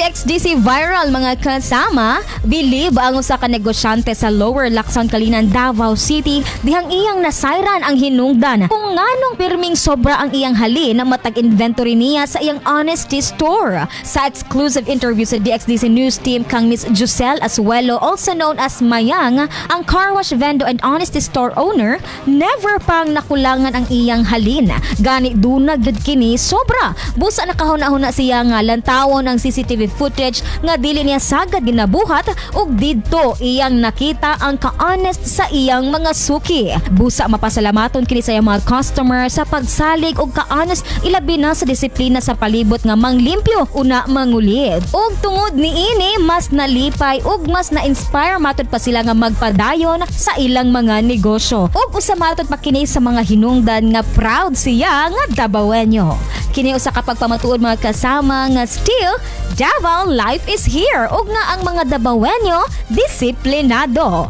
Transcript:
DXDC viral, mga kasama, bilib ang usa ka negosyante sa Lower Lacson, Calinan, Davao City dihang iyang nasayran ang hinungdan kung nganong pirming sobra ang iyang halin na matag inventory niya sa iyang honesty store. Sa exclusive interview sa DXDC News Team kang Miss Giselle Asuelo, also known as Mayang, ang car wash vendor and honesty store owner, never pang nakulangan ang iyang halin. Gani dunag gud kini sobra. Busa nakahuna-huna siya nga lantawon ang CCTV footage nga dili niya sagad ginabuhat ug didto iyang nakita ang ka-honest sa iyang mga suki. Busa mapasalamaton kini sa iyang mga customer sa pagsalig og ka-honest, ilabi na sa disiplina sa palibot nga manglimpyo una mangulit. Ug tungod niini, mas nalipay ug mas na-inspire matud pa sila nga magpadayon sa ilang mga negosyo. Ug usa matud pa kini sa mga hinungdan nga proud siya nga Dabawenyo. Kini usa ka pagpamatuod, mga kasama, nga still Davao life is here ug nga ang mga Dabawenyo disiplinado.